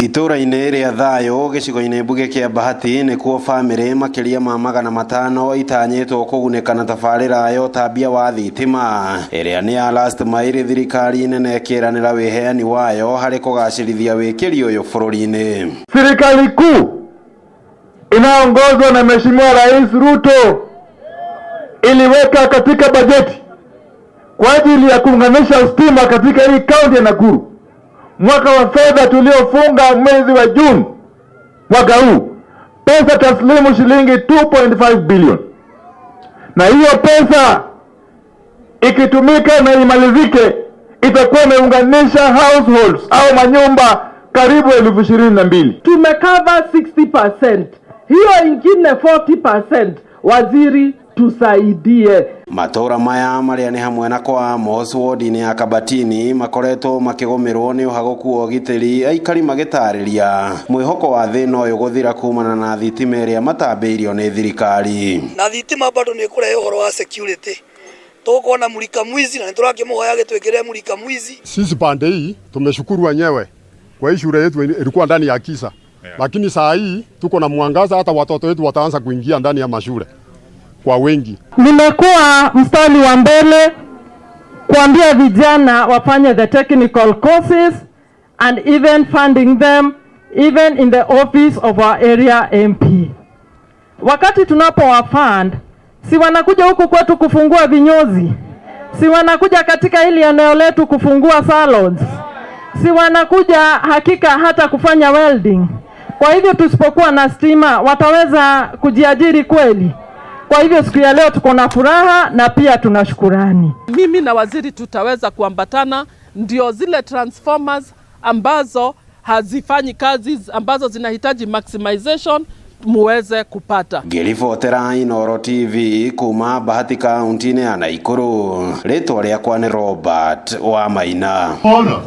Itũra-inĩ rĩa Thayũ gĩcigo-inĩ mbunge kĩa Bahati nĩkuo bamĩrĩ makĩria ma 500 itanyĩtwo kũgunĩka na tabarĩra ya ũtambia wa thitima ĩrĩa nĩ ya last mile, thirikari nene ĩkĩranĩra wĩheani wayo harĩ kũgacĩrithia wĩkĩri ũyũ bũrũri-inĩ. Serikali kuu inayoongozwa na Mheshimiwa Rais Ruto iliweka katika bajeti kwa ajili ya kuunganisha stima katika hii kaunti ya Nakuru. Mwaka wa fedha tuliofunga mwezi wa Juni mwaka huu, pesa taslimu shilingi 2.5 billion, na hiyo pesa ikitumika na imalizike, itakuwa imeunganisha households au manyumba karibu 22,000. Tumecover 60%, hiyo ingine 40%, waziri tusaidie. Matũra maya marĩa nĩ hamwe na kwa Amos wodi-inĩ ya Kabatini makoretwo makĩgũmĩrwo nĩ ũhagũku wa ũgitĩri, aikari magĩtarĩria mwĩhoko wa thĩna ũyũ gũthira kumana na thitima ĩrĩa matambĩirio nĩ thirikari. Na thitima bado nĩ ĩkũrehe ũhoro wa security, tũgũkorwo na mulika mwizi na nĩ tũrakĩmũhoya gĩtwĩkĩre mulika mwizi. Sisi pande hii tumeshukuru wenyewe kwa hii shule yetu ilikuwa ndani ya giza, lakini saa hii tuko na mwangaza, hata watoto wetu wataanza kuingia ndani ya mashule kwa wengi. Nimekuwa mstari wa mbele kuambia vijana wafanye the technical courses and even funding them even in the office of our area MP. Wakati tunapowafund, si wanakuja huku kwetu kufungua vinyozi, si wanakuja katika hili eneo letu kufungua salons, si wanakuja hakika hata kufanya welding. Kwa hivyo tusipokuwa na stima wataweza kujiajiri kweli? Kwa hivyo siku ya leo tuko na furaha na pia tuna shukurani. Mimi na waziri tutaweza kuambatana, ndio zile transformers ambazo hazifanyi kazi ambazo zinahitaji maximization muweze kupata. Ngĩribotera Inooro TV kuma Bahati kaunti-inĩ ya Nakuru, rĩtwa rĩakwa nĩ Robert Wamaina. Ona.